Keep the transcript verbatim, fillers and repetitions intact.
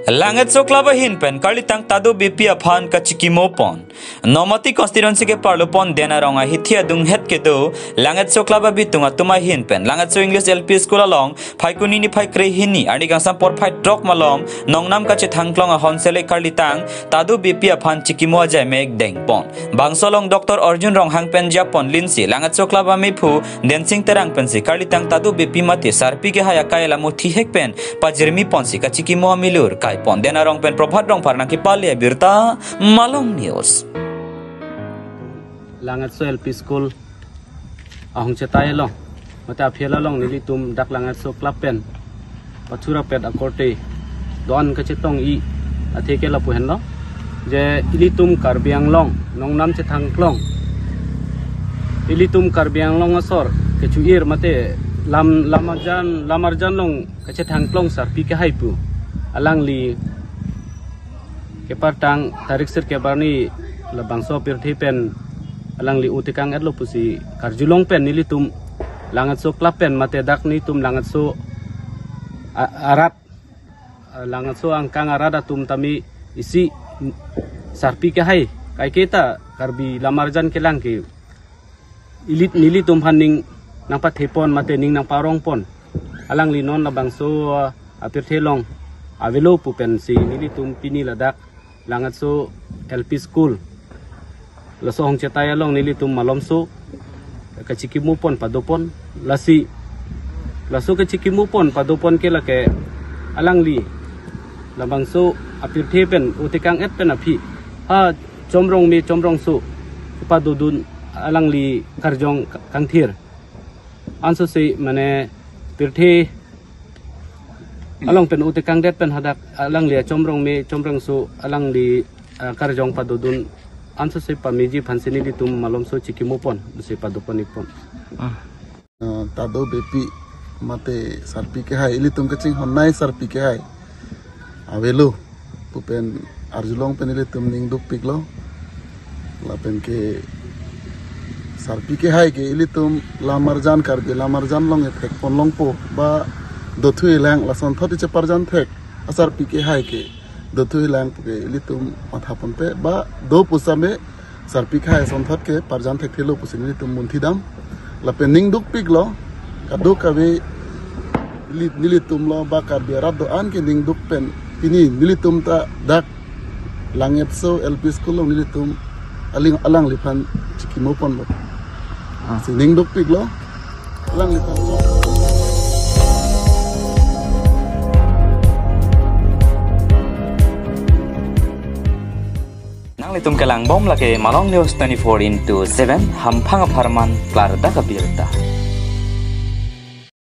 Langhetso Club ahin pen Karlitang Tadu Beypi aphan kachikimo pon. Nomati constituency keparlo pon Den Arong ahithi adunghet kedo Langhetso Club abitung atum ahin pen Langhetso English L P School along Phaikuni niphai krehini arni kangsam porphai throk malom nongnam kachethangklong ahon sele Karlitang Tadu Beypi aphan chikimo ajai mek deng pon. Bangso along Doctor Arjun Ronghang pen japon linsi Langhetso Club amephu Densing Terang pensi Karlitang Tadu Beypi mate sarpi kehai akai alamo thihek pen pajirmi ponsi kachikimo amilur kai pon. Den Arong pen Prabhat Rongphar nangkepale abirta, Malong News. Langhetso L P School ahong chetai along mate aphel along nelitum dak Langhetso Club pen pachurapet akorte do-an kachetong-i athe ke lapu henlo, je ilitum Karbi Anglong nongnam chethangklong, ilitum Karbi Anglong asor kechuir mate lam, lamarjan, lamarjan along kachethangklong sarpi kehai pu alangli kepartang tarik sirkep arni labangso apirthe pen alangli otekang etlo pusi karjulong pen nelitum Langhetso Club pen mate dak nelitum Langhetso a-, arat, a, Langhetso angkang arat atum tame isi sarpi kehai kaiketa Karbi lamarjan kelang ke ili, nelitum aphan ning nangpathe pon mate ning nangparong pon. Alangli non labangso, ah, apirthe along avelo pu pensi nelitum pini ladak Langhetso L P School laso ahong chetai along nelitum malomso kachikimo pon pado pon. Lasi laso kachikimo pon pado pon ke lake alangli labangso apirthe pen otekang et pen aphi ha chomrong me chomrongso padodun alangli karjong ka-, kangthir. Ansose mane pirthe along pen otekang det pen hadak alangli achomrong me chomrongso alangli, ah, karjong padodun ansose pameji aphansi nelitum malomso chikimo pon, si pado pon-ik pon. Ah. Ah, Tadu Beypi mate sarpi kehai, ilitum kachinghon nai sarpi kehai avelo pu pen arjulong pen ilitum ning dukpiklo. Lapen ke sarpi kehai ke ilitum lamarjan, Karbi lamarjan along ethek pon longpo, ba dothuilang lasonthot icheparjan thek asarpi kehai ke dothuilang pu ke ilitum matha ponpe, ba do pusitame sarpi kehai asonthot ke parjan thekthelo pusi nelitum munthidam. Lapen ning dukpiklo, kadokave neli-, nelitumlo ba Karbi arat do-an ke ning duk pen pini nelitum ta dak Langhetso L P School along nelitum aling alangliphan chikimo ponlo. Ah. Si ning dukpiklo, alangliphan. Nanglitum kelangbom lake Malong News twenty-four into seven, hamphang apharman klardak abirta.